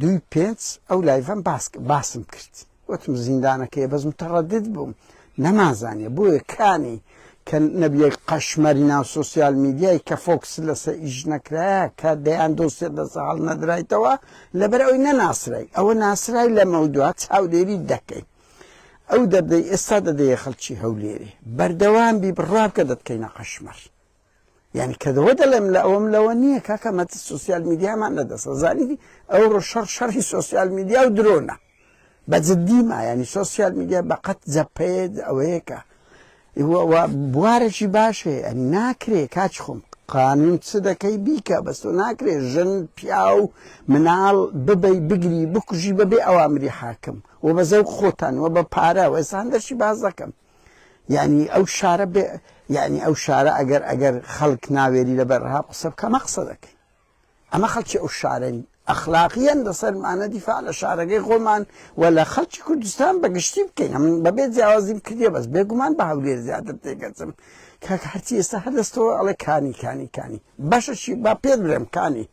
دووی پێنج ئەو لایڤەم باس باسم کرد وتم زیندانەکەی بەس متەڕەدد بووم نەمازانیە بۆیە کانی کە نەبیە قەشمەری ناو سۆسیال میدیای کە فۆکس لەسە ئیش نەکرایە کە دەیان دۆسیە لەسە هەڵ نەدرایتەوە لەبەر ئەوەی نەناسرای ئەوە ناسرای لەمەودوا چاودێری دەکەین ئەو دەردەی ئێستا دەدەیە خەڵکی هەولێرێ بەردەوام بی بڕوا بکە دەتکەینە قەشمەر یعنی کە دەوە دەڵێم لە ئەوەم لەوە نییە کاکە مەت سوسیال میدیامان لەدەستە زانی ئەوڕۆ شەڕ شەڕی سوسیال میدیا و درۆنە بە جدی ما یعنی سوسیال میدیا بەقەت جەپەیە ئەوەیەکە بوارێکی باش هەیە ئەنی ناکرێ کاچ خۆم قانون چ دەکەی بیکە بەس تۆ ناکرێ ژن پیاو مناڵ ببەی بگری بکوژی بەبێ ئەوامری حاکم و بە زەوق خۆتان و بە پارە و ئێستا هەندەشی باس دەکەم یعنی ئەو شارە بێ یعنی ئەو شارە ئەگەر ئەگەر خەڵک ناوێری لەبەر ڕەها قسە بکە مە قسە دەکەین ئەمە خەڵکی ئەو شارەین ئەخلاقیەن لەسەرمانە دیفاع لە شارەکەی خۆمان و لە خەڵکی کوردستان بە گشتی بکەین ئەمن بەبێ جیاوازیم کردیە بەس بێگومان بە هەولێر زیاتر تێکەچم کاک هەرچی ئێستا هەر دەستەوە ئەڵێ کانی کانی کانی بەشەشی با پێت برێم کانی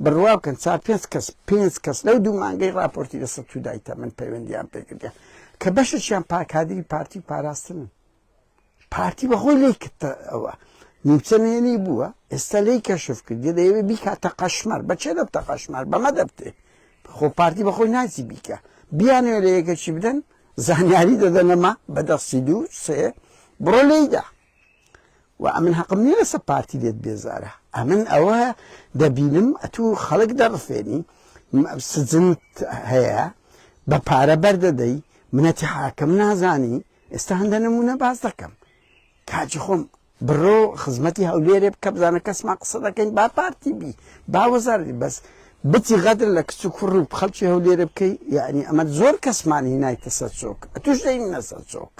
بڕوا بکەن چار پێنج کەس پێنج کەس لەو دوو مانگەی راپۆرتی لەسەر تو دایتە من پەیوەندیان پێکردە کە بەشێکیان پاکادری پارتی پاراستنن پارتی بەخۆی لی کردە ئەوە نیمچە نهێنی بووە ئێستا لی کەشف کردی دەیەوێ بیکاتە قەشمەر بەچێ دەبتە قەشمەر بەمە دەبتێ خۆ پارتی بەخۆی ناچی بیکە بیانەوێ لە یەکەکی بدەن زانیاری دەدەنەما بەدەستی دوو سێ بڕۆ لێیدا و ئەمن هەقم نییە لەسەر پارتی لێت بێزارە ئەمن ئەوە دەبینم ئەتوو خەڵک دەڕفێنی سجنت هەیە بە پارە بەردەدەی منەتی حاکم نازانی ئێستا هەندە نمونە باس دەکەم کاکی خۆم بڕۆ خزمەتی هەولێرێ بکە بزانە کەسمان قسە دەکەین با پارتی بی با وەزارەتی بەس بچی غەدر لە کچ و کوڕ و خەڵکی هەولێرە بکەی یعنی ئەمە زۆر کەسمان هینایتە سەر چۆک ئەتوش دەینە سەر چۆک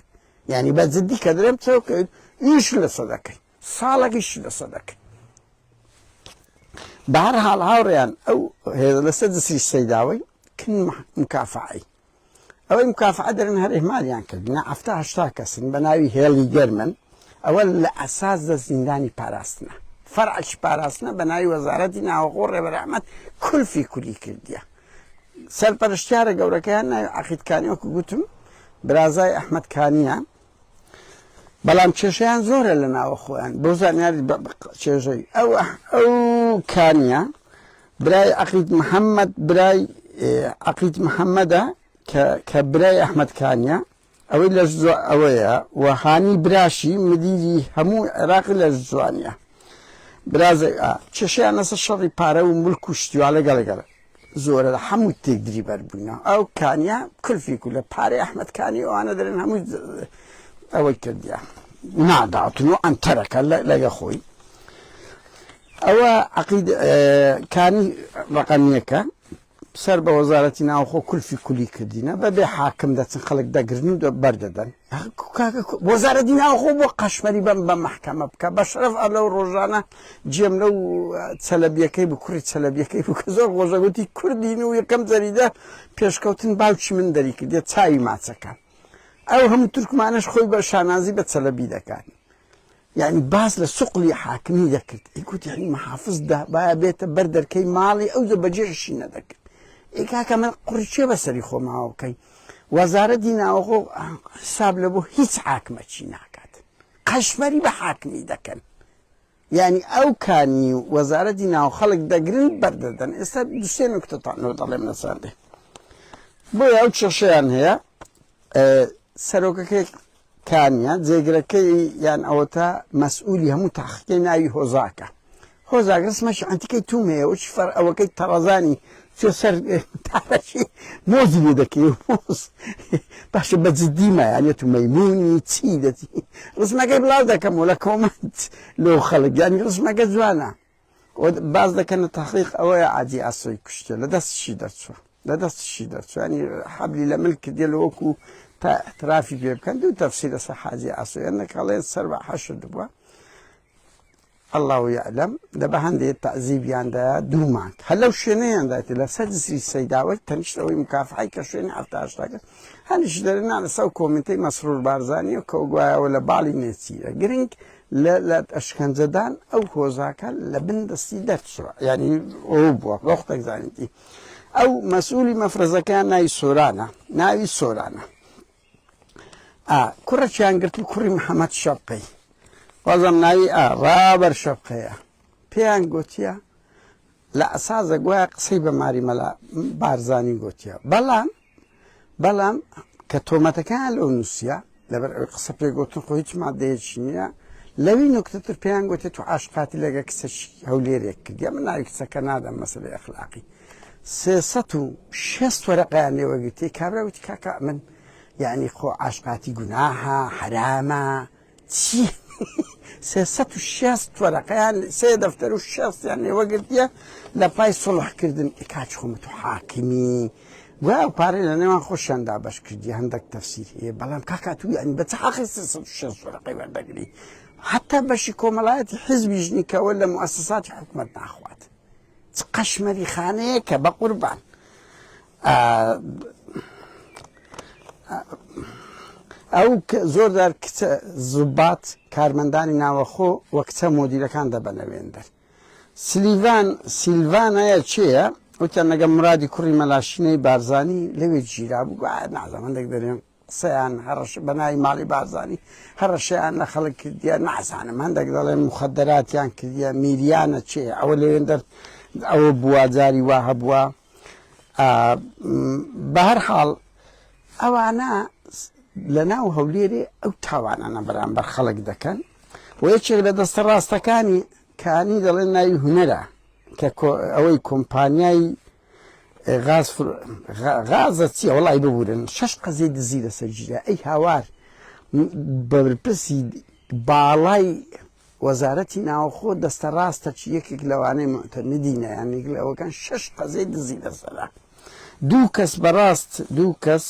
یعنی بە جدی کە درێم چۆکەیت ئیش لەسە دەکەی ساڵێک ئیش لەسە دەکەی بە هەر حاڵ هاوڕێیان ئەو هێزە لەسەر جسری سەیداوەی کن مکافعی ئەوەی مکافعە دەرن هەر ئیهمالیان کردنە حەفتا هەشتا کەسن بە ناوی هێڵی گەرمن ئەوە لە ئەساس دە زیندانی پاراستنە فەرعی پاراستنە بە ناوی وەزارەتی ناوەخۆ ڕێبەر ئەحمەد کولفی کولی کردیە سەرپەرشتیارە گەورەکەیان ناوی عەقید کانی وەکو گوتم برازای ئەحمەد کانیە بەڵام کێشەیان زۆرە لە ناوە خۆیان بۆ زانیاری کێژەی ئەو ئەو کانیە برای عەقید محەممەد برای عەقید محەممەدە کە برای ئەحمەد کانیە ئەوەی لە ئەوەیە و هانی براشی مدیری هەموو عێراقی لە جوانیە برازە کێشیان لەسەر شەڕی پارە و ملک و شتیوا لەگەڵ گەڵ زۆرە لە هەموو تێکدری بەربووینە ئەو کانیە کلفی کو لە پارەی ئەحمەد کانی ئەوانە دەرن هەمووی ئەوەی کردیا ناداتن و ئەنتەرەکە لەگە خۆی ئەوە عقید کانی ڕقەمیەکە سەر بە وەزارەتی ناوخۆ کولفی کولی کردینە بەبێ حاکم دەچن خەڵک دەگرن و بەردەدەن وەزارەتی ناوخۆ بۆ قەشمەری بەم بە مەحکەمە بکە بە شەرەف ئە لەو ڕۆژانە جێم لەو چەلەبیەکەی بوو کوڕی چەلەبیەکەی بوو کە زۆر خۆشە گوتی کوردین و یەکەم جەریدە پێشکەوتن باوکی من دەری کردێ چاوی ماچەکە ئەو هەموو تورکمانەش خۆی بە شانازی بە چەلەبی دەکات یعنی باس لە سوقلی حاکمی دەکرد ئەیگوت یعنی محافظ دابایە بێتە بەر دەرکەی ماڵی ئەو زە بەجێشی نەدەکرد ئەی کاکە من قوڕی چێ بەسەری خۆماوە بکەین وەزارەتی ناوەخۆ حساب لە بۆ هیچ حاکمەکی ناکات قەشمەری بە حاکمی دەکەن یعنی ئەو کانی وەزارەتی ناو خەڵک دەگرن بەردەدەن ئێستا دوسێ نکتەتان لۆ دەڵێم لەسەر دێ بۆیە ئەو کێشەیان هەیە سەرۆکەکەی کانیە جێگرەکەی یان ئەوەتا مەسئولی هەموو تاقیکەی ناوی هۆزاکە هۆزاک ڕسمەشی ئەنتیکەی توم هەیە وچ فەر ئەوەکەی تەڕەزانی چێ سەر تارەکی مۆزی لێ دەکەی مۆز باشە بە جدی ما یانە تو مەیمونی چی دەچی ڕسمەکەی بڵاو دەکەم و لە کۆمەنت لۆ خەڵک یانی ڕسمەکە جوانە باس دەکەنە تەحقیق ئەوەیە عادی ئاسۆی کوشتێ لە دەستشی دەرچووە لە دەستشی دەرچووە ینی حەبلی لە مل کردێ لە وەکو تا اعترافی پێ بکەن دوو تەفسیر لەسەر حاجی ئاسۆیە نەکەڵێن سەر بە حەشد بووە الله يعلم لە بە هەندێ تەعزیبیاندا دوو مانگ هەر لەو شوێنەیان دایتێ لەسەر جسری سەیداوەی تەنیشتەوەی مکافحەی کە شوێنی هەفتاشتاکە هەنیش دەرێ لەسەر کۆمنتەی مەسرور بارزانیە کە گوایەوە لە باڵی نێچیرە گرنگ لە لە ئەشکەنجەدان ئەو هۆزاکە لە بن دەستی دەرچووە یعنی ئەو بووە وەختێک زانیتی. ئەو مەسئولی مەفرەزەکەیان ناوی سۆرانە ناوی سۆرانە ئا کوڕەکیان گرت و کوڕی محەممەد شەپقەی وازم ناوی ئا ڕابەر شەپقەیە پێیان گوتیە لە ئەسازە گوایە قسەی بە ماری مەلا بارزانی گوتیە بەڵام بەڵام کە تۆمەتەکان لەو نووسە لەبەر ئەوی قسە پێگوتن خۆ هیچ مادەیەکی نییە لەوی نکتەتر پێیان گوتێت تو عاشقاتی لەگە کچەکی هەولێرێک کردی من ناوی کچەکە نادەم مەسەلەی ئەخلاقی 360 وەرەقەیان لێوەگرتی کابرا وتی کاکە من یعنی خۆ عاشقاتی گوناهە حرامە چی 360 وەرەقەیان سێ دەفتەر و شەستیان لێوەگرتیە لە پای سڵحکردن کاچ خۆمە تو حاکمی گوایە ئەو پارەی لە نێوان خۆشیان دابەش کردی هەندێک تەفسیر هەیە بەڵام کاکا تو یعنی بە چ حەقی 360 وەرەقەی وەردەگری حتا بەشی کۆمەڵایەتی حزبی ژنی کەەوە لە موسساتی حکومت ناخوات چ قەشمەری خانەیەکە بە قوربان ئەو زۆردار کچە زوبات کارمەندانی ناوەخۆ وە کچە مۆدیرەکان دەبەنەوێندەر سلیڤان سیلڤانایە کێیە؟ وتیان لەگەڵ مرادی کوڕی مەلاشینەی بارزانی لەوێ گیرابوو گوایە نازانم هەندێک دەرێن قسەیان هەڕەش بە ناوی ماڵی بارزانی هەڕەشەیان لە خەڵک کردیە نازانم هەندێک دەڵێن مخدراتیان کردیە میریانە چێ ئەوە لەوێندەر ئەوە بووە جاری وا هەبووە بە هەر حاڵ ئەوانە لە ناو هەولێرێ ئەو تاوانانە بەرامبەر خەڵک دەکەن و یەکێک لە دەستە ڕاستەکانی کانی دەڵێن ناوی هونەرە کە ئەوەی کۆمپانیای غاز غازە چیە وەڵی ببورن شش قەزیەی دزی لەسەر گیرا ئەی هاوار بەرپرسی باڵای وەزارەتی ناوخۆ دەستە ڕاستە چی یەکێک لەوانەی معتەمدینە یان یەک لەوەکان شش قەزیەی دزی لەسەرە دوو کەس بەڕاست دوو کەس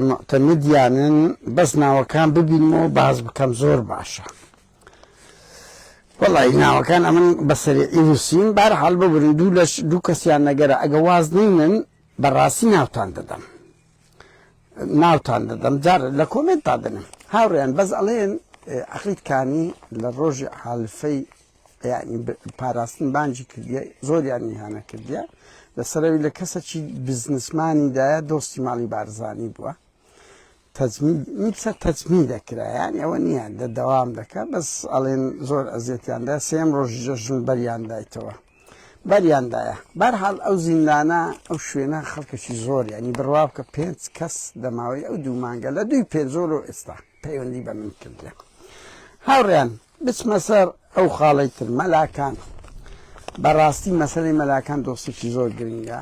معتەمدیانن بەس ناوەکان ببینمەوە باز بکەم زۆر باشە وەڵی ناوەکان ئەمن بەسەری نووسین بار حاڵ ببرن دوو لەش دوو کەسیان نەگەرە ئەگە واز نینن بەڕاستی ناوتان دەدەم ناوتان دەدەم جار لە کۆمێنت دادەنم هاوڕێیان بەس ئەڵێن عەقید کانی لە ڕۆژی حالفەی یعنی پاراستن بانجی کردیە زۆریان نیهانە کردیە لەسەرەوی لە کەسەکی بزنسمانی دایە دۆستی ماڵی بارزانی بووە تەجمیدە تەجمی دەکرا یان ئەوە نییە دە دەوام دەکە بەس ئەڵێن زۆر ئەزیەتیاندا سێم ڕۆژی جەژن بەریان دایتەوە بەریاندایە. بەرحاڵ ئەو زیندانە ئەو شوێنە خەڵکێکی زۆر یانی بڕوا بکە پێنج کەس لە ماوەی ئەو دوو مانگە لە دووی پێنجۆر و ئێستا پەیوەندی بە من کردیە. هاوڕێیان بچمە سەر ئەو خاڵەی تر مەلاکان بەڕاستی مەسەلەی مەلاکان دۆستێکی زۆر گرنگە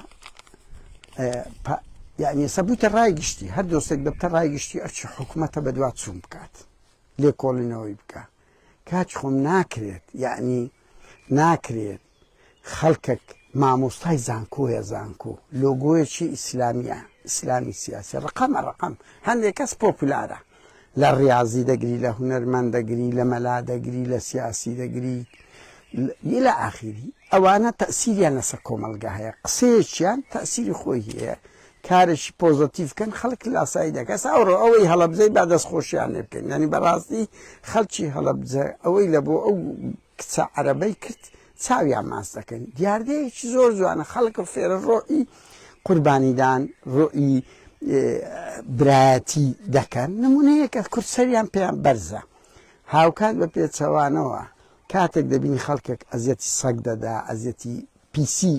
یعنی سەبووتە ڕای گشتی هەر دۆستێک دەبتە ڕای گشتی ئەرچی حکوومەتە بەدوات چوون بکات لێکۆڵینەوەی بکە کاک خۆم ناکرێت یەعنی ناکرێت خەڵکەک مامۆستای زانکۆیە زانکۆ لۆگۆیەکی ئیسلامیە ئیسلامی سیاسی ڕقەمە ڕقەم هەندێک کەس پۆپولارە لە ڕاضی دەگری لە هونەرمەند دەگری لە مەلا دەگری لە سیاسی دەگری لە ئاخیری ئەوانە تەسیریان لەسەر کۆمەلگا هەیە قسەیەکیان تەسیری خۆی هەیە کارێکی پۆزەتیڤ کەن خەڵک لاسایی دەکا ئێستا ئەوڕۆ ئەوەی هەڵەبجەی با دەست خۆشیان لێ بکەین یعنی بەڕاستی خەڵکی هەڵەبجە ئەوەی لە بۆ ئەو کچە عەرەبەی کرد چاویان ماس دەکەن دیاردەیەکی زۆر جوانە خەڵک فێرە ڕۆئی قوربانیدان ڕۆئی برایەتی دەکەن نمونەیەکە کورد سەریان پێیان بەرزە هاوکات بە پێچەوانەوە کاتێک دەبینی خەڵکێک ئەزیەتی سەگ دەدا ئەزیەتی پیسی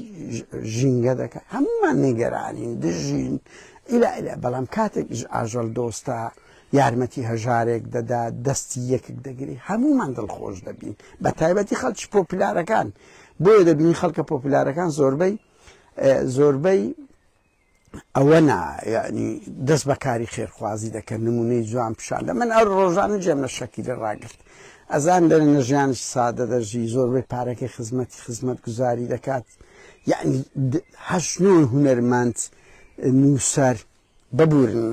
ژینگە دەکات هەمومان نیگەرانین دژین ئیلا ئیلا بەڵام کاتێک ئاژەڵ دۆستە یارمەتی هەژارێک دەدا دەستی یەکێک دەگری هەمومان دڵخۆش دەبین بە تایبەتی خەڵکی پۆپلارەکان بۆیە دەبینی خەڵکە پۆپلارەکان زۆربەی زۆربەی ئەوە نا یعنی دەست بە کاری خێرخوازی دەکەن نمونەی جوان پیشان دە من ئەو ڕۆژانە جێم لە شەکیرە ڕاگرت ئەزان دەرێن لە ژیانش سادە دەژی زۆربەی پارەکەی خزمەتی خزمەت گوزاری دەکات یعنی هەشت نۆ هونەرمەند نووسەر ببورن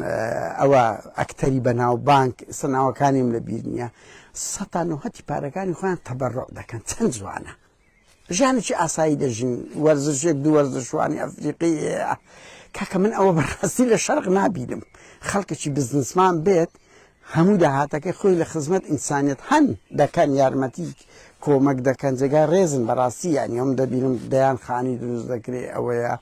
ئەوە ئەکتەری بەناوبانک ئێستا ناوەکانیم لە بیر نییە سەتا نۆهەتی پارەکانی خۆیان تەبەڕع دەکەن چەند جوانە ژیانێکی ئاسایی دەژین وەرزشێک دوو وەرزشوانی ئەفریقی کاکە من ئەوە بەڕاستی لە شەرق نابینم خەڵکێکی بزنسمان بێت هەموو داهاتەکەی خۆی لە خزمەت ئینسانیت هەن دەکەن یارمەتی کۆمەک دەکەن جێگای ڕێزن بەڕاستی یانی ئەم دەبینم دەیان خانی دروست دەکرێ ئەوەیە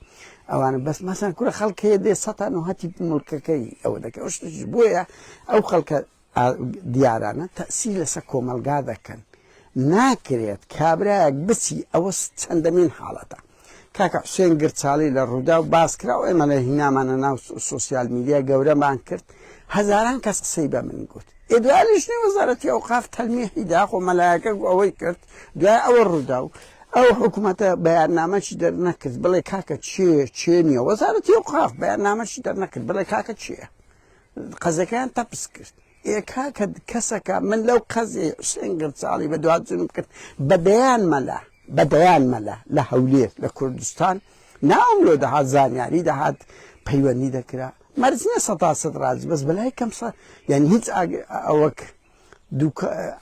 ئەوانە بەس مەسەن کورە خەڵک هەیە دێ سەتان و هەتی مڵکەکەی ئەوە دەکەن ئەو شتیش بۆیە ئەو خەڵکە دیارانە تەسیر لەسەر کۆمەلگا دەکەن ناکرێت کابرایەک بچی ئەوە چەندەمین حاڵەتە کاکە حوسێن گرچاڵی لە ڕووداو باس کرا و ئێمە لە هینامانە ناو سۆسیال میدیا گەورەمان کرد هەزاران کەس قسەی بە من گوت ئێ دوای لیژنەی وەزارەتی ئەوقاف تەلمیحی دا خۆ مەلایەکە ئەوەی کرد دوای ئەوە ڕووداو ئەو حکوومەتە بەیاننامەشی دەرنەکرد بڵێ کاکە چێ چێ نییە وەزارەتی ئەوقاف بەیاننامەشی دەرنەکرد بڵێ کاکە چییە قەزەکەیان تەپس کرد ئێ کاکە کەسەکە من لەو قەزیەی حوسێن گرچاڵی بە دواچوونم کرد بە دەیان مەلا بە دەیان مەلا لە هەولێر لە کوردستان ناوم لۆ دەهات زانیاری دەهات پەیوەندی دەکرا مەرج نییە سەتا سەد ڕاست بەس بەلای کەم سە یعنی هیچ ئەوەک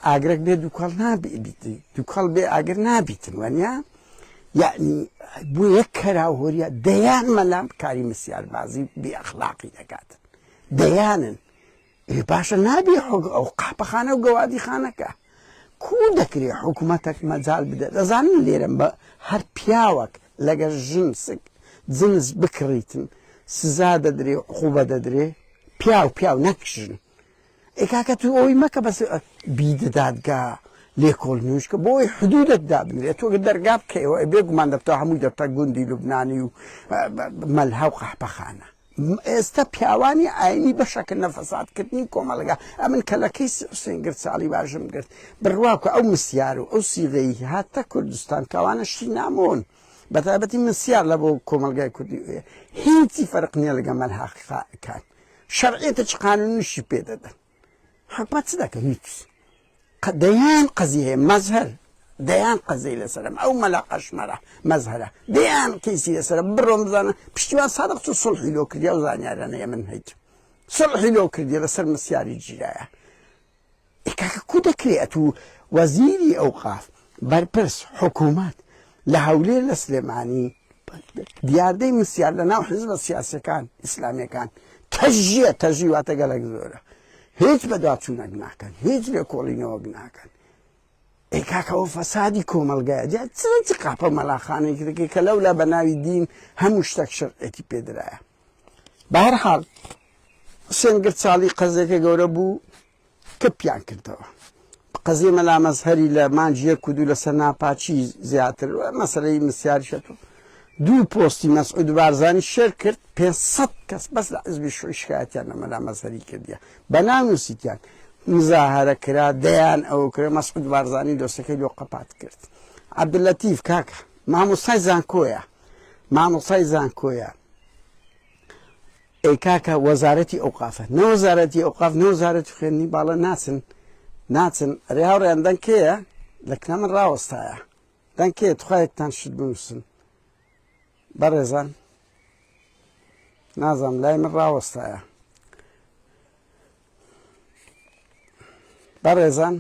ئاگرەک بێ دووکەڵ نابیت دووکەڵ بێ ئاگر نابیتن وانە یعنی بۆ یەک کەرا هۆریە دەیان مەلام کاری مسیاربازی بێ ئەخلاقی دەکات دەیانن ئێ باشە نابێ حک ئەو قەحپەخانە و گەوادی خانەکە کوو دەکرێ حکوومەتەک مەجال بدە دەزانن لێرەم بە هەر پیاوەک لەگەر ژن سک جنس بکڕیتن سزا دەدرێ عقوبە دەدرێ پیاو پیاو نەک ژن ئێ کاکە تو ئەوەی مەکە بەس بیدە دادگا لێکۆڵنیوشکە بۆ ئەوەی حدودێک دابنرێت تۆ دەرگا بکەیەوە بێگومان دەبتە هەمووی دەبتە گوندی لوبنانی و مەلها و قەحپەخانە ئێستا پیاوانی ئاینی بەشەکن لە فەسادکردنی کۆمەڵگا ئەمن کە لە کەیسی حوسێن گرچاڵی باشم گرت بڕواکە ئەو مسیار و ئەو سیغەی هاتە کوردستان کەوانە شتی نامۆن بەتایبەتی مسیار لە بۆ کۆمەڵگای کوردی هیچی فەرق نییە لەگە مەلهاقیقاکان شەرعیەتە چ قانونیشی پێ دەدەن حکومەت چ دەکە هیچ دەیان قەزی هەیە مەزهەر دەیان قەزەی لەسەرم ئەو مەلا قەشمەرە مەزهرە دەیان کەیسی لەسەرە بڕۆم بزانە پشتیوان سادق چ سڵحی لۆ کردی ئەو زانیارانە من هەیت سڵحی لۆ کردی لەسەر مسیاری گیرایە کاکە کو دەکرێ ئەتوو وەزیری ئەوقاف بەرپرس حکوومەت لە هەولێر لە سلێمانی دیاردەی مسیار لە ناو حزبە سیاسەکان ئیسلامیەکان تەژیە تەژی واتە گەلک زۆرە هیچ بەدواچوونەک ناکەن هیچ لێکۆڵینەوەک ناکەن ئەی کاکە ئەو فەسادی کۆمەڵگایە جا چ چ قاپە مەلاخانێک دەکەی کە لەولا بە ناوی دین هەموو شتێک شەرعێتی پێدرایە بەهەرحاڵ حوسێن گرچاڵی قەزێکە گەورە بوو کپیان کردەوە قەزیە مەلا مەزهەری لە مانگی یەک و دوو لەسەر ناپاکی زیاتر مەسەلەی مسیاریشە تۆ دوو پۆستی مەسعود بارزانی شێر کرد 500 کەس بەس لە حزبی شوعی شکایەتیان لە مەلا مەزهەری کردیە بە ناو نووسیتیان مزاهرە کرا دەیان ئەوە کرا مەسعود بارزانی دۆسەکەی لۆ قەپات کرد عەبدولەتیف کاکە مامۆستای زانکۆیە مامۆستای زانکۆیە ئەی کاکە وەزارەتی ئەوقافە نە وەزارەتی ئەوقاف نە وەزارەتی خوێندنی باڵا ناچن ناچن ئەرێ هاوڕێیان دەنگ کێیە لە کنا من ڕاوەستایە دەنگ کێیە تخوا یەکتان شت بنووسن بەڕێزان نازانم لای من ڕاوەستایە بەڕێزان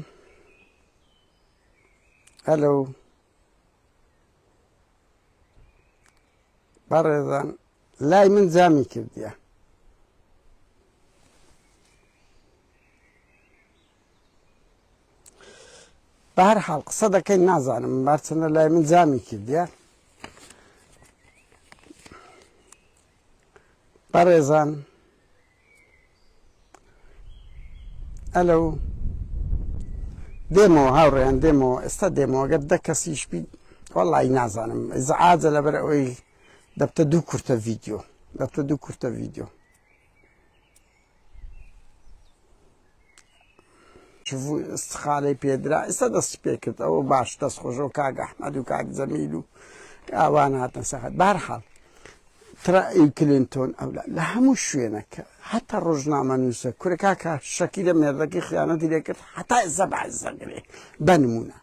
هەلو بەڕێزان لای من جامی کردیە. بەهەر حاڵ قسە دەکەین نازانم بارچەندە لای من جامی کردیە بەڕێزان ئەلو دێمەوە هاوڕێیان دێمەوە ئێستا دێمەوە گەر دە کەسیش بی وەڵی نازانم ئیزعاجە لەبەر ئەوەی دەبتە دوو کورتە ڤیدیۆ دەبتە دوو کورتە ڤیدیۆ استخالەی پێدرا ئێستا دەستی پێکرد ئەوە باش دەست خۆشەوە کاک ئەحمەد و کاک جەمیل و ئاوان هاتن سەخت بارحاڵ ترای کلینتۆن ئەولا لە هەموو شوێنەکە هەتا ڕۆژنامە نووسە کورە کاکە شەکیلە مێردەکەی خیانەتی لێکرد هەتا ئێستا بەعزەگرێ بە نمونە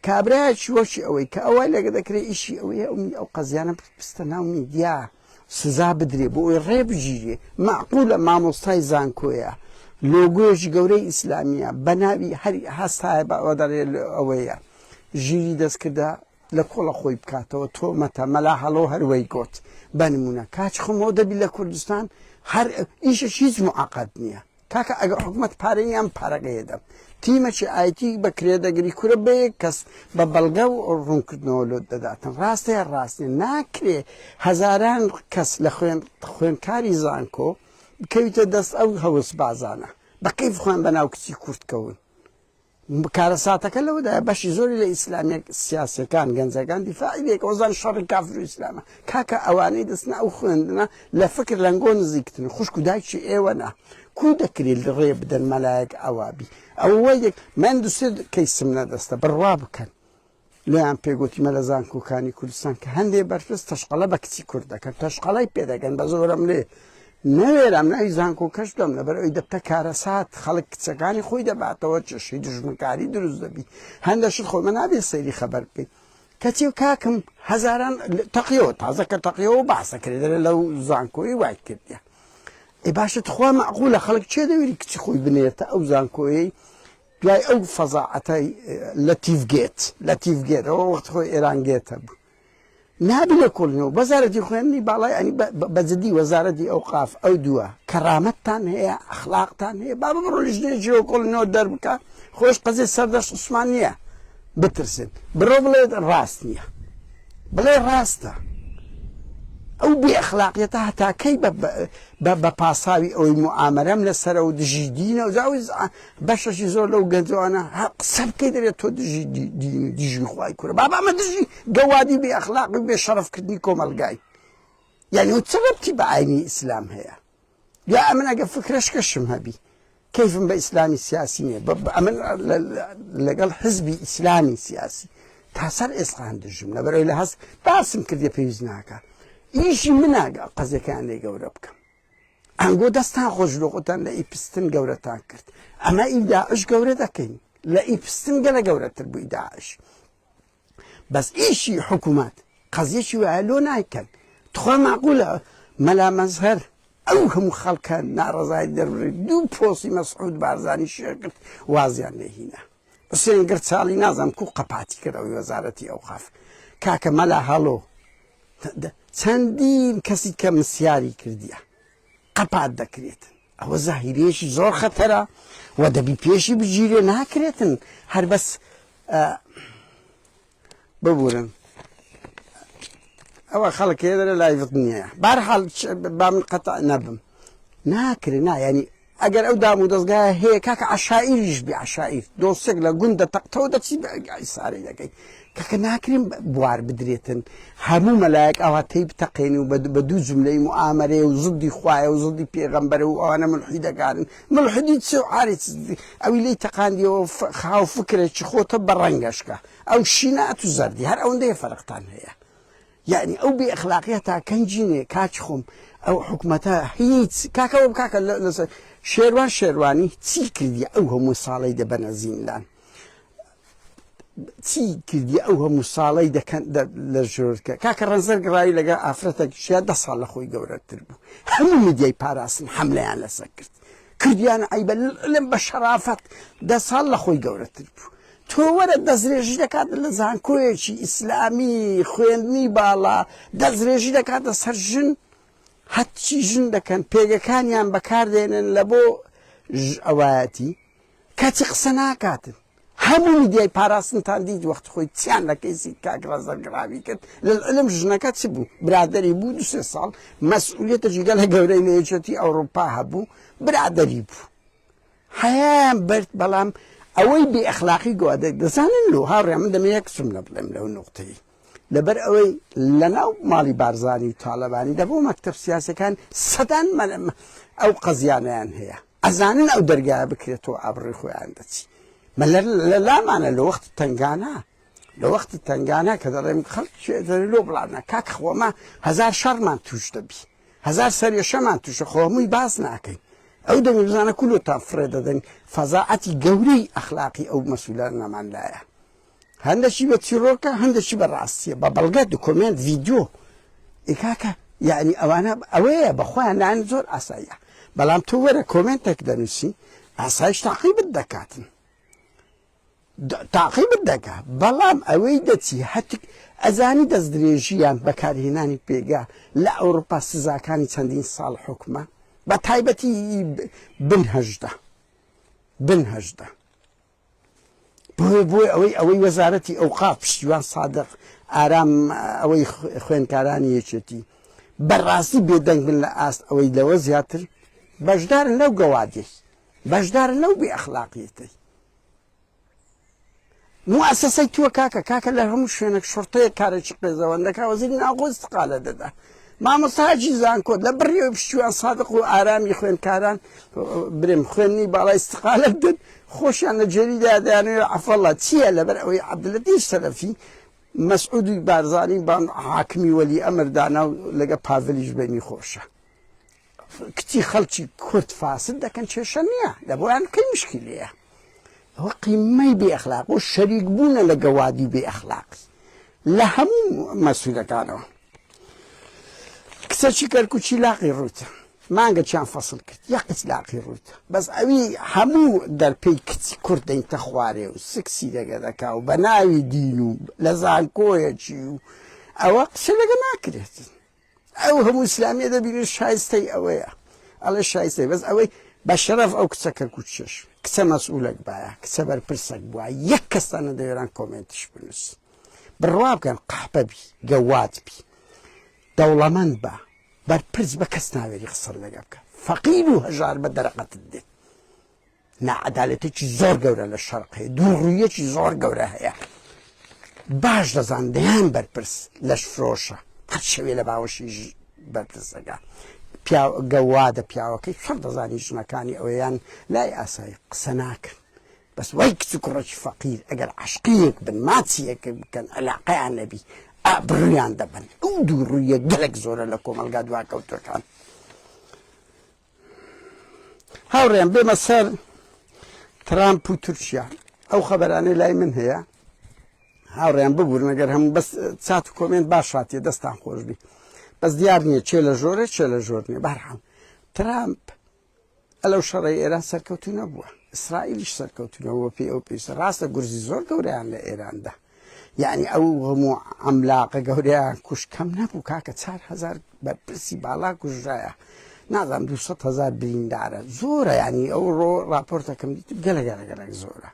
کابرایەکی وەکی ئەوەی کە ئەوە لەگە دەکرێت ئیشی ئەوەیە ئەو ئەو قەزیانە پستە ناو میدیا سزا بدرێ بۆ ئەوی ڕێ بگیرێ معقولە مامۆستای زانکۆیە لۆگۆیەکی گەورەی ئیسلامیە بە ناوی هەر هەستایە بە ئەوە دەڵێ ئەوەیە ژیری دەستکردە لە کۆڵە خۆی بکاتەوە تۆمەتە مەلا هەڵۆ هەر وەی گۆت بە نمونە کاچ خۆمەوە دەبی لە کوردستان هەر ئیشش هیچ معقد نییە. کاکە ئەگەر حکومەت پارەی نیە ئەم پارەکەی دەم تیمەکی ئایتی بە کرێ دەگری کورە بە یەک کەس بە بەڵگە و ڕوونکردنەوە لۆت دەداتن ڕاستە یا ڕاست نیە ناکرێ هەزاران کەس لە خوێن خوێندکاری زانکۆ بکەویتە دەست ئەو هەوسبازانە بە کەیف خۆیان بەناو کچی کورد کەون کارەساتەکە لەوەدایە بەشی زۆری لە ئیسلامیە سیاسیەکان گەنجەکان دیفاعی لێکە وەزان شەڕی کافر و ئیسلامە کاکە ئەوانەی دەستنە ئەو خوێندنە لە فکر لەنگۆ نزیکتن خوشک و دایکی ئێوە نا کو دەکرێت ڕێ بدەن مەلایەک ئەوابی ئەوە یەک من دوسێ کەیسم نەدەستە بڕوا بکەن لێیان پێگوتیمە لە زانکۆکانی کوردستان کە هەندێ بەرپرس تەشقەڵە بە کچی کورد دەکەن تەشقەڵی پێ دەکەن بە زۆرم لێ نەوێرام ناوی زانکۆکەش بدەم لەبەر ئەوی دەبتە کارەسات خەڵک کچەکانی خۆی دەباتەوە چێشەی دژمنکاری دروست دەبی هەندە شت خۆمە نابێ سەیری خەبەر بکەین کەچی و کاکم هەزاران تەقیەوە تازە کە تەقیەوە باسە کرێ دەرێ لەو زانکۆی وای کردیە ئێ باشە تخوا مەعقولە خەڵک چێ دەوێری کچی خۆی بنێرتە ئەو زانکۆیەی دوای ئەو فەزاعەتەی لەتیف گێت لەتیف گێت ئەوە وەخت خۆی ئێران گێت هەبوو نابی لێکۆڵینەوە وەزارەتی خوێندنی باڵای ئەنی بە جدی وەزارەتی ئەوقاف ئەو دووە کەرامەتتان هەیە ئەخلاقتان هەیە بابە بڕۆ لیژنەیەکی لێکۆڵینەوە دەربکە خۆش قەزیە سەردەشت عوسمان نییە بترسن بڕۆ بڵێت ڕاست نییە بڵێ ڕاستە ئەو بێ ئەخلاقیەتە هەتا کەی بە پاساوی ئەوەی موئامەرەم لەسەرە و دژی دینە و بەشەکی زۆر لەو گەنجانە هە قسە بکەی دەرێت تۆ دژی دین و دژی خوای کورە بابا ئەمە دژی گەوادی بێ ئەخلاق و بێ شەرەفکردنی کۆمەڵگای یعنی و چ ڕەبتی بە ئاینی ئیسلام هەیە یا ئەمن ئەگە فکرەش کەشم هەبی کەیفم بە ئیسلامی سیاسی نییە ئەمن لەگەڵ حزبی ئیسلامی سیاسی تا سەر ئێسقان دژم لەبەرەوەی لە هەست باسم کردی پێویست ناکە ئیشی مناگە قەزەکان لێ گەورە بکەم ئەنگۆ دەستان خۆش لۆ خۆتان لە ئیپستن گەورەتان کرد ئەمە ئی داعش گەورە دەکەین لە ئیپستن گەلە گەورەتر بووی داعش بەس ئیشی حکوومەت قەزیەکی وایە لۆ نایکەن تخوا معقولە مەلا مەزهەر ئەو هەموو خەڵکە ناڕەزای دەربڕی دوو پۆسی مەسعود بارزانی شێرکرد وازیان لێهینا حوسێن گرچاڵی نازانم کو قەپاتی کرد ئەوی وەزارەتی ئەوقاف کاکە مەلا هەڵۆ چەندین کەسی کە مسیاری کردیە قەپات دەکرێتن ئەوە زاهیرەیەکی زۆر خەتەرە و دەبی پێشی بگیرێ ناکرێتن هەر بەس ببورن ئەوە خەڵک هەیە دەرێ لایڤت نییە بارحاڵ با من قەتع نەبم ناکرێ نا یعنی ئەگەر ئەو دام و دەستگایە هەیە کاکە عەشائیریش بی عەشائیر دۆستێک لە گوند دەتەقتەوە دەچی ئیسارەی دەکەی کاکە ناکرێن بوار بدرێتن هەموو مەلایەک ئەوها تێی بتەقێنی و بە دوو جملەی موئامەرەیە و زدی خوایە و زدی پێغەمبەرە و ئەوانە ملحیدەکانن ملحیدی چ و عاری چ ئەوی لێی تەقاندیەوە خاو فکرێکی خۆتە بە ڕەنگەشکە ئەو شینە ئەتو زەردی هەر ئەوەندەیە فەرقتان هەیە یعنی ئەو بێ ئەخلاقیە تا کەنجی نێ کاک خۆم ئەو حکومەتە هیچ کاکەوە کاکە لەسەر شێروان شێروانی چی کردی ئەو هەموو ساڵەی دەبەنە زیندان چی کردی ئەو هەموو ساڵەی دەکەن لە ژۆرکە کاکە ڕەنزەر گڕاوی لەگە ئافرەتێک شیا دە ساڵ لە خۆی گەورەتر بوو هەموو میدیای پاراستن حملەیان لەسەر کرد کردیان عیبە لەم بە شەرافەت دە ساڵ لە خۆی گەورەتر بوو تۆ وەرە دەسترێژی دەکات لە زانکۆیەکی ئیسلامی خوێندنی باڵا دەسترێژی دەکاتە سەر ژن هەرچی ژن دەکەن پێگەکانیان بەکاردێنن لە بۆ ئەوایەتی کەچی قسە ناکاتن هەموو میدیای پاراستنتان دیت وەخت خۆی چیان لە کەیسی کاک ڕەزەر گڕاوی کرد لەلعلم ژنەکە چ بوو برادری بوو دو سێ ساڵ مەسئولیەتێکی گەلە گەورەی لە یەکێتی ئەوروپا هەبوو برادری بوو حەیایان برد بەڵام ئەوەی بێ ئەخلاقی گوادە دەزانن لۆ هاوڕێ من دەمێ یەک جملە بڵێم لەو نوقتەی لەبەر ئەوەی لەناو ماڵی بارزانی و تاالبانی دەبوو مەکتەب سیاسەکان سەدان ئەو قەزیانیان هەیە ئەزانن ئەو دەرگایە بکرێتەوە ئابڕوی خۆیان دەچی مە لە لامانە لە وەختی تەنگانە لە وەختی تەنگانە کە دەڵێم خەڵک لۆ بڵاونا کاک خۆمە هەزار شەڕمان توش دەبی هەزار سەرێشەمان توشە خۆ هەمووی باس ناکەین ئەو دەمی بزانە کولۆتان فڕێ دەدەن فەزاعەتی گەورەی ئەخلاقی ئەو مەسولانەمان لایە هەندەکی بە چیڕۆکە هەندەکی بە ڕاستیە بە بەڵگە دکۆمێنت ڤیدیۆ ئێ کاکە یعنی ئەوانە ئەوەیە بەخۆیان لایەن زۆر ئاساییە بەڵام تۆ وەرە کۆمێنتێک دەنووسی ئاسایش تاقیبت دەکاتن تاقیبت دەکا بەڵام ئەوەی دەچی هەتک ئەزانی دەستدرێژیان بەکارهێنانی پێگا لە ئەوروپا سزاکانی چەندین ساڵ حکومە. بە تایبەتی بن 18 بن 18 بۆیە بۆی ئەوەی ئەوەی وەزارەتی ئەوقاف پشتیوان سادق ئارام ئەوەی خوێندکارانی یەکێتی بەڕاستی بێدەنگ بن لە ئاست ئەوەی لەوە زیاتر بەشدارن لەو گەوادیەی بەشدارن لەو بێ ئەخلاقیەتەی موئەسەسەی تووە کاکە کاکە لە هەموو شوێنێک شڕتەیەک کارێکی قێزەوەن دەکا وەزیری ناوخۆ استقالە دەدا مامۆستاکی زانکۆ لە بڕیەوە پشتیوان سادق و ئارامی خوێندکاران برێم خوێنی باڵای استقالە بدەن خۆشیان لە جێریدا دەیانەوێت عەفەڵە چییە لەبەر ئەوەی عەبدولەتیف سەلەفی مەسعودی بارزانی بان حاکمی وەلی ئەمر دانا و لەگە پاڤلیش بینی خۆشە کچی خەڵکی کورد فاسد دەکەن کێشە نییە لە بۆیان کەی مشکلەیە ئەوە قیمەی بێ ئەخلاق و شەریک بوونە لە گەوادی بێ ئەخلاقی لە هەموو مەسوولەکانەوە کچەکی کەرکوچی لاقی ڕووتە مانگە چیان فەسڵ کرد یەقچ لاقی ڕووتە بەس ئەوی هەموو دەرپێی کچی کورد دەینتە خوارێ و سکسی دەگە دەکا و بە ناوی دین و لە زانکۆیەکی و ئەوە قسە لەگە ناکرێت ئەو هەموو ئیسلامیە دەبینن شایستەی ئەوەیە ئەڵێ شایستەی بەس ئەوەی بە شەرەف ئەو کچە کەرکوچیەش کچە مەسئولەک بایە کچە بەرپرسەک بووە یەک کەستان نەدەوێران کۆمێنتیش بنووس بڕوا بکەن قەحپە بی گەواد بی دەوڵەمەند بە بەرپرس بە کەس ناوێری قسەت لەگە بکە فەقیر و هەژار بە دەرەقەتت دێت ناعەدالەتێکی زۆر گەورە لە شەرق هەیە دووڕوویەکی زۆر گەورە هەیە باش دەزان دەیان بەرپرس لەش فرۆشە هەر شەوێ لە باوەشی بەرپرسەکە گەوادە پیاوەکەی چۆن دەزانی ژنەکانی ئەوەیان لای ئاسایی قسە ناکەن بەس وای کچ و کوڕێکی فەقیر ئەگەر عشقیەک بن ماچیەک بکەن علاقەیان نەبی ئابڕویان دەبن ئەو دوو ڕوویە گەلک زۆرە لە کۆمەلگا دواکەوتەکان هاوڕێیان بێمە سەر ترامپ و تورکیا ئەو خەبەرانەی لای من هەیە هاوڕێیان ببورن ئەگەر هەموو بەس چات و کۆمێنت باش هاتیە دەستان خۆش بی بەس دیار نییە چێ لە ژۆرێ چێ لە ژۆر نییە بەرحاڵ ترامپ ئەلەو شەڕی ئێران سەرکەوتو نەبووە ئیسرائیلیش سەرکەوتونەوە پێ ئەو پێویستە ڕاستە گورزی زۆر گەورەیان لە ئێراندا یەعنی ئەو هەموو عەملاقە گەورەیان کوشت کەم نەبوو کاکە 4هزار بەرپرسی باڵا کوژرایە نازانم 200 هزار بریندارە زۆرە ینی ئەو ڕۆ راپۆرتەکەم دیت گەلە گەلە گەلەک زۆرە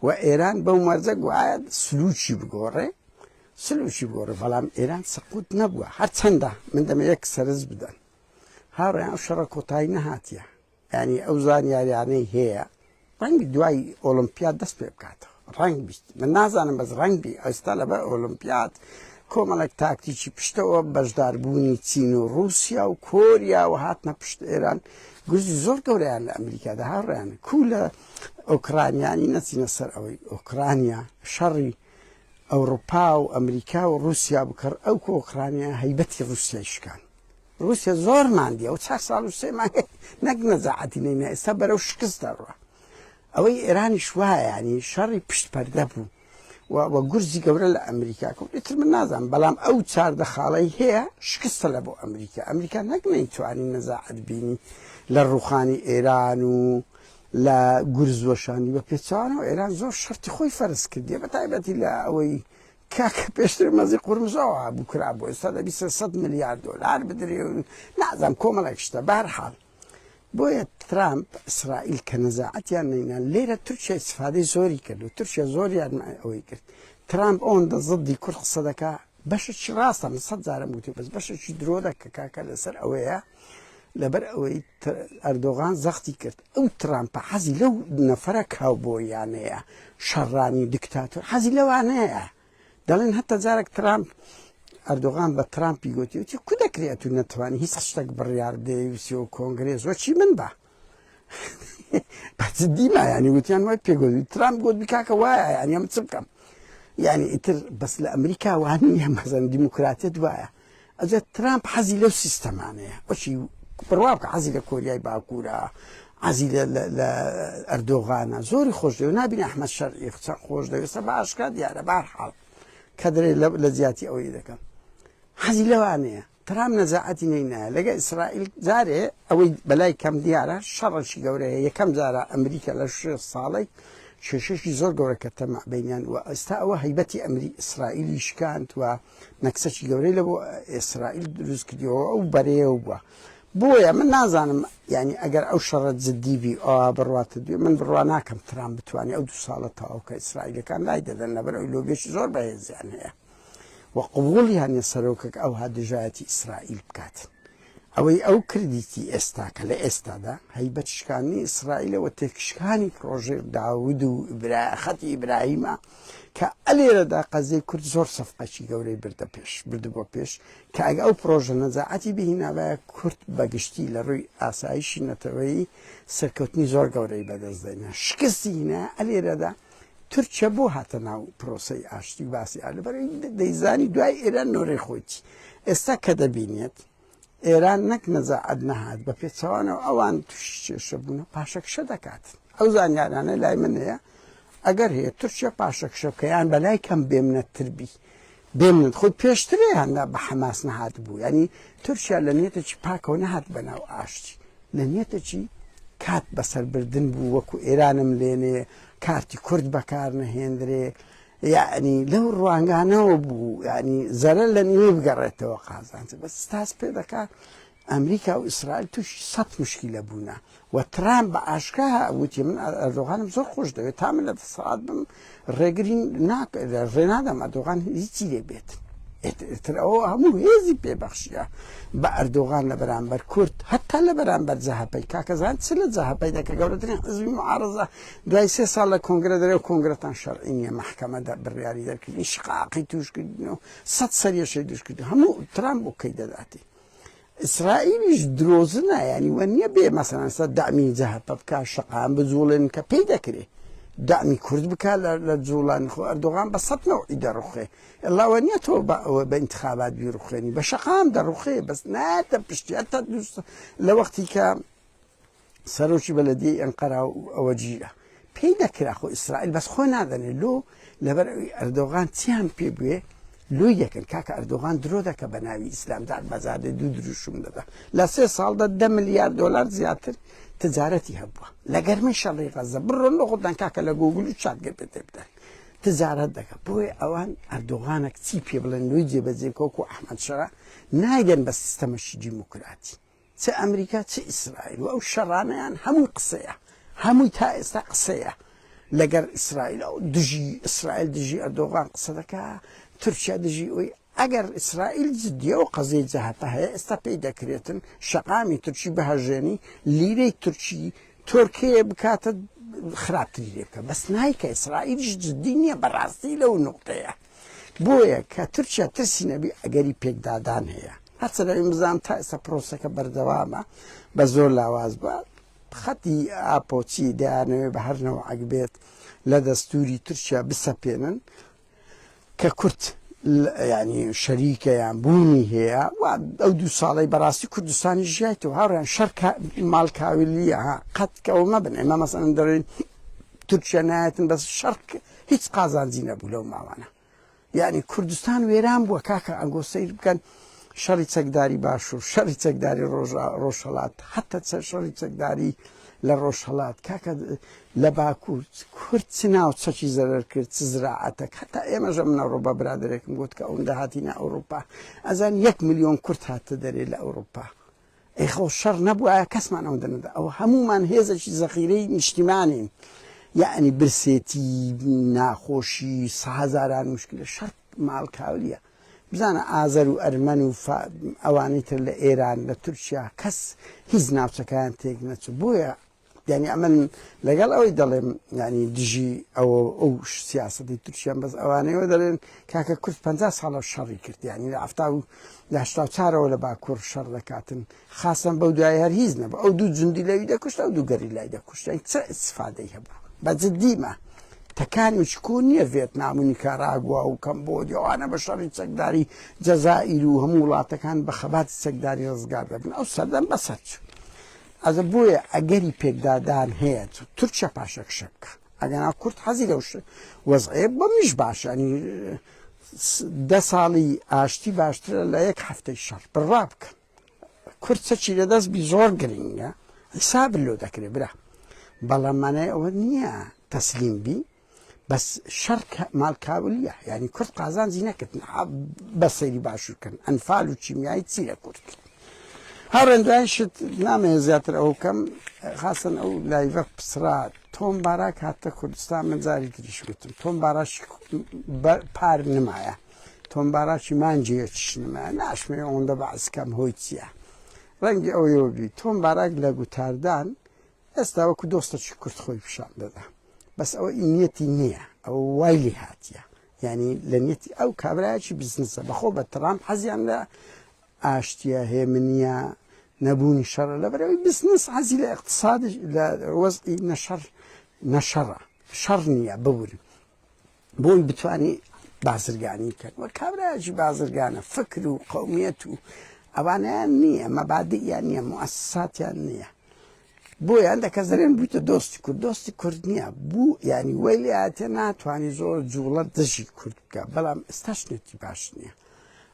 و ئێران بەو مەرجە گوایە سلوکی بگۆڕێ سلوکی بگۆڕێ بەڵام ئێران سەقوت نەبووە هەرچەندە من دەمە یەک سەرز بدەن هاوڕێیان ئەو شەڕە کۆتایی نەهاتیە یانی ئەو زانیاریانەی هەیە ڕەنگبی دوای ئۆڵمپیاد دەست پێ بکاتەوە ڕەنگبیت من نازانم بەس ڕەنگبی ئێستا لەبەر ئۆڵمپیاد کۆمەڵێک تاکتیکی پشتەوە بەشداربوونی چین و رووسیا و کۆریا و هاتنە پشت ئێران گورزی زۆر گەورەیان لە ئەمریکادا هاوڕیان کو لە ئۆکرانیانی نەچینە سەر ئەوەی ئۆکرانیا شەڕی ئەوروپا و ئەمریکا و رووسیا بکڕ ئەو کۆکرانیا هەیبەتی رووسیای شکان ڕووسیا زۆر ماندیە ئەو چار ساڵ و سێ مانگ نەک نەزاعەتی نەینا ئێستا بەرەو شکست دەڕوا ئەوەی ئێرانیش وایە ینی شەڕی پشت پەردە بوو و گورزی گەورە لە ئەمریکا کەوت ئیتر من نازانم بەڵام ئەو چاردە خاڵەی هەیە شکستە لە بۆ ئەمریکا ئەمریکا نەک نەیتوانی نەزاعەت بینی لە ڕوخانی ئێران و لە گورز وەشانی بە پێچوانەوە ئێران زۆر شەرتی خۆی فەرز کردیە بە تایبەتی لە ئەوەی کاکە پێشتر مەزی قورمزەوە بوو کرابوو ئێستا دەبی 300 ملیار دۆلار بدرێ و نازانم کۆمەڵێک شتە بەهەرحاڵ بۆیە ترامپ ئیسرائیل کە نەزاعەتیان نەینا لێرە تورکیا ئیسفادەی زۆری کرد و تورکیا زۆریان ئەوەی کرد ترامپ ئەوەندە زدی کورد قسە دەکا بەشێکی ڕاستە من سەد جارم گوتی بەس بەشێکی درۆ دەکە کاکە لەسەر ئەوەیە لەبەر ئەوەی ئەردۆغان زەختی کرد ئەو ترامپە حەزی لەو نەفرە کاوبۆیانەیە شەڕانی دیکتاتۆر حەزی لەوانەیە دەڵێن هەتا جارێک ترامپ ئەردۆغان بە ترامپی گوتی وتی کو دەکرێت و نەتوانی هیچ شتێک بڕیار بدەی و کۆنگرێس وەچی من بە بەجدی ما ینی وتیان وای پێگوت ترامپ گوت کاکە وایە ینی ئەم چ بکەم یعنی ئیتر بەس لە ئەمریکا وان نییە مەزەن دیموکراتیت وایە ئەجە ترامپ حەزی لەو سیستەمانەیە وەچی بڕوا بکە حەزی لە کۆریای باکوورە حەزی لە ئەردۆغانە زۆری خۆش دەوێت نابین ئەحمەد شەرعی چەند خۆش دەوێت سە باشکە دیارە بارحاڵ کە دەرێ لە جیاتی ئەوەی دەکەم حەزی لەوانەیە ترام نەزاعەتی نەینایە لەگە ئیسرائیل جارێ ئەوەی بەلای کەم دیارە شەڕێکی گەورەیە یەکەم جارە ئەمریکا لە شێ ساڵی کێشێکی زۆر گەورە کە تەمە بینیان و ئێستا ئەوە هەیبەتی ئەمری ئیسرائیلی شکاند و نەکسەکی گەورەی لە بۆ ئیسرائیل دروست کردیەوە ئەو بەرەیە بووە. بۆیە من نازانم یانی ئەگەر ئەو شەڕە جدی بی ئەوا بڕواتە دوێ من بڕوا ناکەم ترامپ بتوانێت ئەو دوو ساڵە تەواو کە ئیسرائیلەکان لای دەدەن لەبەر ئەوی لۆبیەکی زۆر بەهێزیان هەیە و قبوڵیان نیە سەرۆکێک ئەوها دژایەتی ئیسرائیل بکات. ئەوەی ئەو کردیتی ئێستا کە لە ئێستادا هەیبەت شکاندنی ئیسرائیلە و تێکشکانی پرۆژەی داود و خەتی ئیبراهیمە کە ئەلێرەدا قەزیەی کورد زۆر سەفقەکی گەورەی بردە پێش بردبووە پێش کە ئەگە ئەو پرۆژە نەجاعەتی بهینابایە کورد بەگشتی لە ڕووی ئاسایشی نەتەوەیی سەرکەوتنی زۆر گەورەی بەدەست دێنا شکستی هینا ئەلێرەدا تورکیا بۆ هاتە ناو پرۆسەی ئاشتی و باسی ئا لەبەر دەیزانی دوای ئێران نۆرەی خۆیتی ئێستا کە دەبینێت ئێران نەک نەزاعەت نەهات بە پێچەوانەوە ئەوان تووشی کێشە بوون پاشەکشە دەکات ئەو زانیارانە لای من هەیە ئەگەر هەیە تورکیا پاشەکشە بکە یان بەلای کەم بێمنەتتر بی بێمنەت خۆی پێشترێ هەندا بە حەماس نەهات بوو ینی تورکیا لە نیەتێکی پاکەوە نەهات بەناو ئاشتی لە نیەتێکی کات بەسەربردن بوو وەکو ئێرانم لێنێ کارتی کورد بەکار نەهێندرێ یعنی لەو ڕوانگانەوە بوو یعنی زەرەر لە نیوەی بگەڕێتەوە قازانج بەس ستاس پێ دەکا ئەمریکا و ئیسرائیل تووشی سەد مشکیلە بوونە و ترامپ بە ئاشکرا وتی من ئەردۆغانم زۆر خۆش دەوێت تا من لە دەسەڵات بم ڕێگری ڕێ نادەم ئەردۆغان هیچی لێ بێت ئیتر ئەوە هەموو هێزی پێبەخشیە بە ئەردۆغان لە بەرامبەر کورد هەتا لە بەرامبەر جەهەپەی کاکەزان چ لە جەهەپەی دەکە گەورەترین حزبی معارزە دوای سێ ساڵ لە کۆنگرە دەرێ و کۆنگرەتان شەرعی نییە مەحکەمە بڕیاری دەرکردنی شقاقی توشکردن و سەد سەریەشەی دوشکردن هەموو ترامپ بۆ کەی دەداتی ئیسرائیلیش درۆزنە یانی وە نییە بێ مەسەلەن سەر دەعمی جەهەپە بکا شەقام بجوڵێن کە پێی دەکرێ دەعمی کورد بکا لە جوڵان خۆ ئەردۆغان بە سەد نەوعی دەڕوخێ ئەلا وە نییە تۆ بە ئینتخابات بیڕوخێنی بە شەقام دەڕوخێ بەس نایەتە پشتی هەتا لە وەختی کە سەرۆکی بەلەدیەی ئەنقەرا و ئەوە گیرا پێی دەکرا خۆ ئیسرائیل بەس خۆ نادەنێ لۆ لەبەر ئەوی ئەردۆغان چیان پێ بوێ لۆی دەکەن کاکە ئەردۆغان درۆ دەکە بە ناوی ئیسلام دار بەزادێ دوو دروشم دەدا لە سێ ساڵدا دە ملیار دۆلار زیاتر تجارەتی هەبووە لە گەرمەی شەڕی غەزە بڕۆن لە خۆتان کاکە لە گوگل و چات گەر پێ بدەن تجارەت دەکە بۆیە ئەوان ئەردۆغانێک چی پێ بڵێن لۆی جێبەجێ کۆکو ئەحمەد شەرا نایگەن بە سیستەمەشی دیموکراتی چ ئەمریکا چ ئیسرائیل و ئەو شەڕانەیان هەمووی قسەیە هەمووی تا ئێستا قسەیە لەگەر ئیسرائیل ئەو دژی ئیسرائیل دژی ئەردۆغان قسە دەکا تورکیا دژی ئەوی ئەگەر ئیسرائیل جدیە و قەزیەی جەهەپە هەیە ئێستا پێی دەکرێتن شەقامی تورکی بهەژێنی لیرەی تورکی تۆرکەیە بکاتە خراپتری لێ بکە بەس نایکە ئیسرائیلیش جدی نییە بەڕاستی لەو نقطەیە بۆیە کە تورکیا ترسی نەبی ئەگەری پێکدادان هەیە هەرچەندە ئەوی بزانم تا ئێستا پرۆسەکە بەردەوامە بە زۆر لاواز بە خەتی ئاپۆچی دەیانەوێت بە هەر نەوعەک بێت لە دەستوری تورکیا بسەپێنن کە کورد ینی شەریکە یان بوونی هەیە و ئەو دوو ساڵی بەڕاستی کوردستانی ژیایتەوە هاوڕیان شەر ماڵکاویلیە ها قەت کەەوە مەبن ئێمە مەسەن دەڵێن تورکیا نایەتن بەس شەڕ هیچ قازانجی نەبوو لەو ماوانە یعنی کوردستان وێران بووە کاکە ئەنگۆ سیر بکەن شەڕی چەکداری باشوور شەڕی چەکداری ڕۆژهڵات حتا چە شەڕی چەکداری لە ڕۆژهڵات کاکە لە باکوور کورد چ ناو چەکی زەرەر کرد چ زراعەتەک هەتا ئێمەژە منە ڕۆبە برادێکم گوت کە ئەوەندە هاتینە ئەوروپا ئەزان یەک میلیۆن کورد هاتە دەرێ لە ئەوروپا ئەی خۆ شەڕ نەبوایە کەسمان ئەوەندە نەدا ئەوە هەموومان هێزێکی زەخیرەی نیشتیمانین یەعنی برسێتی ناخۆشی هەزاران مشکلە شەڕ ماڵکاولیە بزانە ئازەر و ئەرمەن و ئەوانەی تر لە ئێران لە تورکیا کەس هیچ ناوچەکەیان تێک نەچوو بۆیە یانی ئەمن لەگەڵ ئەوەی دەڵێم یانی دژی ئەوە ئەو سیاسەتی تورکیان بەس ئەوانەیەوە دەڵێن کاکە کورد پ ساڵە شەڕی کرد یانی لە هەفتا و لە هەشتا و چارەوە لە باکوور شەڕ دەکاتن خاصەن بەو دوای هەر هیچ نەبوو ئەو دوو جوندی لەوی دەکوشت ئەو دوو گەریلای دەکوشت یانی چ ئیسفادەی هەبوو بە جدیمە تەکانی چکۆ نییە ڤێتنام و نیکاراگوا و کەمبۆدیا ئەوانە بە شەڕی چەکداری جەزائیر و هەموو وڵاتەکان بە خەباتی چەکداری ڕزگار دەبن ئەو سەردەم بەسەر چوو ئەزە بۆیە ئەگەری پێکدادان هەیە تورکیا پاشەکشە بکە ئەگەنا کورد حەزی لەو وەزعەیە بۆ منیش باشە ینی دە ساڵی ئاشتی باشترە لە یەک هەفتەی شەڕ بڕوا بکەن کورد چەکی لەدەست بی زۆر گرنگە حیساب لۆ دەکرێ برا بەڵام مانای ئەوە نییە تەسلیم بی بەس شەڕ ماڵ کاولیە یعنی کورد قازانجی نەکرد بە سەیری باشوور کەن ئەنفال و کیمیایی چی لە کورد کرد. هاوڕێن دوای شت نامەوێت زیاتر ئەو بکەم خاستن ئەو live ە پچڕا تۆم باراک هاتە کوردستان من جاری تریش وتم تۆم باراکی پار نمایە تۆم باراکی مانجێکیش نمایە ناشمێ ئەوەندە بەعس کەم هۆی چییە ڕەنگی ئەوەیەوە بی تۆم باراک لە گوتاردان ئێستا وەکو دۆستەکی کورد خۆی پیشان دەدا بەس ئەوە نیەتی نییە ئەوە وای لێ هاتیە یعنی لە نیەتی ئەو کابرایەکی بزنسە بەخۆ بە ترامپ حەزیان لە ئاشتیە هێمنیە نەبوونی شەڕە لەبەرەوەی بزنس حەزی لە اقتصاد لە وەزعی نەشەڕ نەشەڕە شەڕ نییە ببورن بۆی بتانی بازرگانی بکەن وە کابراایکی بازرگانە فکر و قومیەت و ئەوانیان نییە مەبادیان نییە موسساتیان نییە بۆیە هەندێک کەس دەرێن بوویتە دۆستی کورد دۆستی کورد نییە بوو ینی وەی لاتێ ناتوانانی زۆر جوڵە دژی کورد بکە بەڵام ئێستاش نێتی باش نییە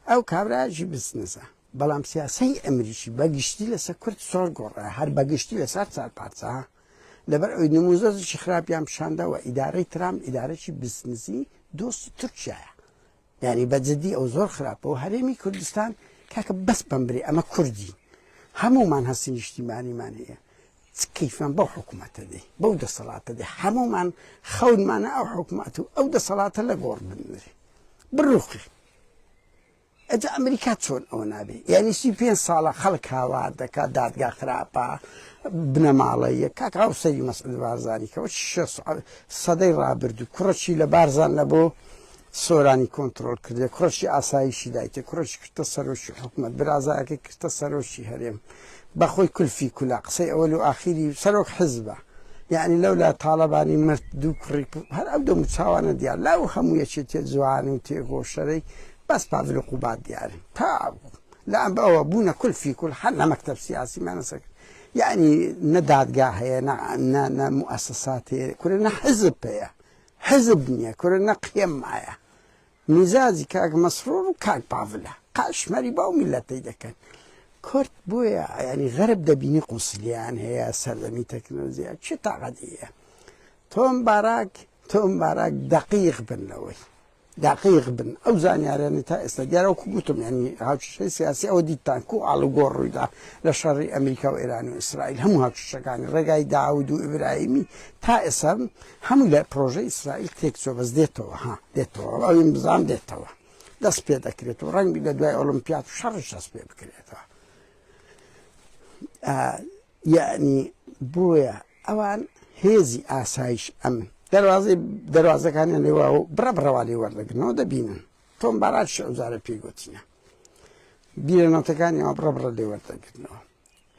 ئەو کابراژی بزنزە بەڵام سیاسەی ئەمریکی بەگشتی لەسەر کورد زۆر گۆڕە هەر بەگشتی لەسەر چار پارچە لەبەر ئەوی نموزەزێکی خراپیان پیشانداوە ئیدارەی ترامپ ئیدارەی بزنزی دۆستی تورکیایە یانی بە جدی ئەو زۆر خراپە و هەرێمی کوردستان کاکە بەس بەم برێ ئەمە کوردی هەمومان هەستی نیشتیمانیمان هەیە چ کەیفمان بەو حکوومەتە دێ بەو دەسەڵاتە دێ هەمومان خەونمانە ئەو حکوومەت و ئەو دەسەڵاتە لە گۆڕ بنرێ بڕوخی ئەجا ئەمریکا چۆن ئەوە نابێ یعنی 35 ساڵە خەڵک هاوار دەکات دادگا خراپە بنەماڵەیە کاک ئەو سەری مەسعود بارزانی کەەوە سەدەی ڕابردوو کوڕەکی لە بارزان لە بۆ سۆرانی کۆنترۆل کردێ کوڕەکی ئاسایشی دایتێ کوڕەکی کردە سەرۆکی حکومەت برازایەکەی کردە سەرۆکی هەرێم بەخۆی کولفی کولا قسەی ئەوەل و ئاخیری سەرۆک حزبە یعنی لەولا تاڵەبانی مرد دوو کوڕی هەر ئەو دەم و چاوانە دیار لاو هەموو یەکێتێ جوان و تێگۆشەرەی بەس پاڤل و قوباد دیارن تا لە ئەم ئەوە بوونە کولفی کول هەر لە مەکتەب سیاسیمانە سەر یعنی نە دادگا هەیە نە نە نە موئەسەسات هەیە کورە نە حزب هەیە حزب نییە کورە نە قیەم مایە میزاجی کاک مەسرور و کاک پاڤلە قاشمەری بەو میلەتەی دەکەن کورد بۆیە ینی غەرب دەبینی قونسلیان هەیە سەردەمی تەکنۆلۆژیا چ تاقەتی هەیە تۆم باراک تۆم باراک دەقیق بن لەوەی دەقیق بن ئەو زانیارانەی تا ئێستا دیارە وەکو گوتم یانی هاوکێشەی سیاسی ئەوە دیتتان کو ئاڵوگۆڕ ڕوویدا لە شەڕی ئەمریکا و ئێران و ئیسرائیل هەموو هاوکێشەکانی ڕێگای داود و ئیبراهیمی تا ئێستا هەموو لە پرۆژەی ئیسرائیل تێکچوە بەس دێتەوە ها دێتەوە ئەوین بزان دێتەوە دەست پێ دەکرێت و ڕەنگی لە دوای ئۆلمپیات و شەڕش دەست پێ بکرێتەوە یەعنی بۆیە ئەوان هێزی ئاسایش ئەمن دەروازەی دەروازەکانیان لێوا و بڕە بڕەوا لێ وەردەگرنەوە دەبینن تۆم باراش ئەوجارە پێی گوتینە بیرە نەوتەکانی ئەوە بڕە بڕە لێ وەردەگرنەوە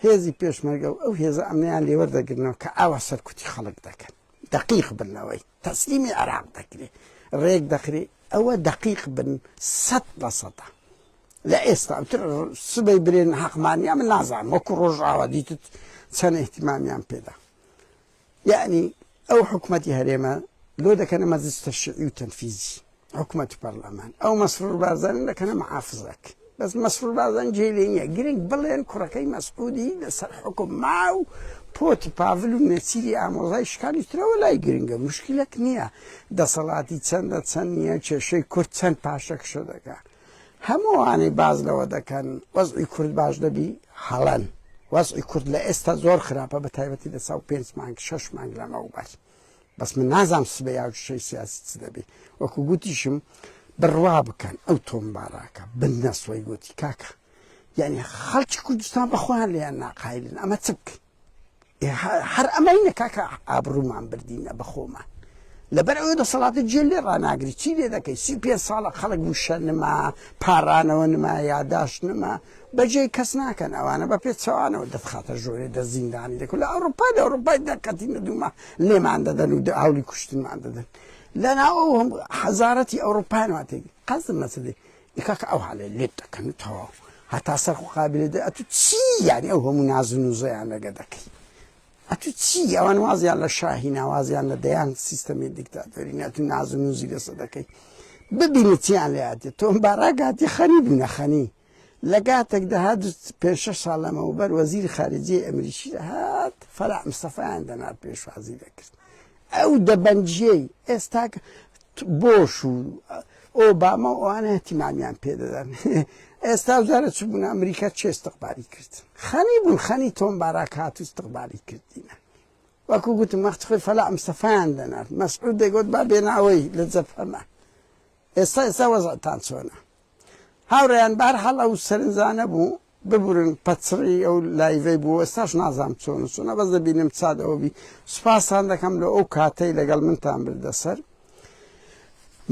هێزی پێشمەرگە و ئەو هێزە ئەمنیان لێ وەردەگرنەوە کە ئاوا سەرکوتی خەڵک دەکەن دەقیق بن لەوەی تەسلیمی عێراق دەکرێ ڕێک دەخرێ ئەوە دەقیق بن سەد لە سەدە لە ئێستا تر سبەی برێن حەقمان یا من نازانم وەکو ڕۆژئاوا دیتت چەند احتیمامیان پێدا یعنی ئەو حکوومەتی هەرێمە لۆ دەکەنە مەجلس تەشریعی و تەنفیزی حکوومەت و پەرلەمان ئەو مەسرور بارزانی دەکەنە محافزەک بەس مەسرور بارزانی جێ لێ نییە گرنگ بڵێن کوڕەکەی مەسعودی لەسەر حکوم ما و پۆتی پاڤل و نێچیری ئامۆزای شکانی ترەوە لای گرنگە مشکلەک نییە دەسەڵاتی چەندە چەند نییە کێشەی کورد چەند پاشەکشە دەکا هەموو ئەوانەی باس لەوە دەکەن وەزعی کورد باش دەبی هەڵەن وەزعی کورد لە ئێستا زۆر خراپە بە تایبەتی لە چاو پێنج مانگ شەش مانگ لەمەوبەر بەس من نازانم سبەی هاوکێشەی سیاسی چ دەبی وەکو گوتیشم بڕوا بکەن ئەو تۆم باراکە بن نەسوەی گوتی کاکە یعنی خەڵکی کوردستان بەخۆیان لێیان ناقایلن ئەمە چ بکەین هەر ئەمەینە کاکە ئابڕوومان بردینە بە خۆمان لەبەر ئەوەی دەسەڵاتە جێ لێ ڕاناگری چی لێ دەکەی 35 ساڵە خەڵک وشە نما پارانەوە نما یاداشت نما بەجێ کەس ناکەن ئەوانە بە پێچەوانەوە دەتخاتە ژۆرێ دە زیندانی دەکەن لە ئەوروپا لە ئەوروپای دەقەتی نەدوومە لێمان دەدەن و هەولی کوشتنمان دەدەن لەناو ئەو هەم حەزارەتی ئەوروپانەوە تێک قەزم مەسەلەی کاکە ئەو حالێ لێت دەکەن و تەواو هەتا سەر خۆ قابلێ دە ئەتو چی یانی ئەو هەموو ناز و نوزەیان لەگە دەکەی ئەتو چی ئەوان وازیان لە شاهی ناوازیان لە دەیان سیستەمی دیکتاتۆری ناتو ناز و نوزی لەسە دەکەی ببینی چیان لێ هاتێ تۆم باراگاتی خەنی بوونە خەنی لە کاتێک دەهات پێ شەش ساڵ لەمەوبەر وەزیر خارجیەی ئەمریکی دەهات فەلاح مستەفایان دەنارد پێشوازی دەکرد ئەو دەبەنجیەی ئێستا بۆش و. ئۆباما و ئەوانە اهتیمامیان پێ دەدەن. ئێستا جارە چبوون ئەمریکا چێ استقبالی کرد؟ خەنی بوون خەنی تۆم باراک هات و استقبالی کردینە. وەکو گوتم وەخت خۆی فەلاح مستەفایان دەنارد مەسعود دەگوت با بێناوەی لە جەبهەمە. ئێستا ئێستا وەزعتان چۆنە؟ هاوڕێیان بەهەرحاڵ ئەو سەرنجانە بوو ببورن پەچڕی ئەو لایڤەی بوو ئێستاش نازانم چۆن و چۆنە بەس دەبینم چات ئەوە بی سوپاستان دەکەم لە ئەو کاتەی لەگەڵ منتان بردە سەر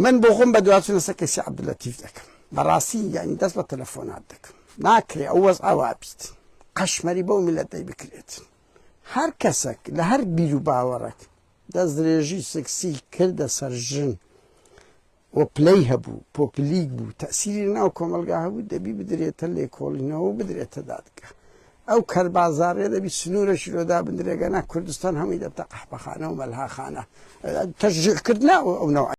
من بۆ خۆم بەدواچوونە سەر کەسی عەبدولەتیف دەکەم بەڕاستی یعنی دەست بە تەلەفۆنات دەکەم ناکرێ ئەو وەزعە وا بیت قەشمەری بەو میلەتەی بکرێت هەر کەسێک لە هەر بیر و باوەڕێک دەستدرێژی سکسی کردە سەر ژن و پلەی هەبوو، پۆپلیک بوو، تەئسیری لە ناو کۆمەڵگا هەبوو، دەبی بدرێتە لێکۆڵینەوە و بدرێتە دادگا. ئەو کەربازاڕیە دەبی سنوورێکی لۆ دابندرێ گەنا کوردستان هەمووی دەبتە قەحپەخانە و مەلهاخانە. تەشجیع کردنە ئەو نەوعە.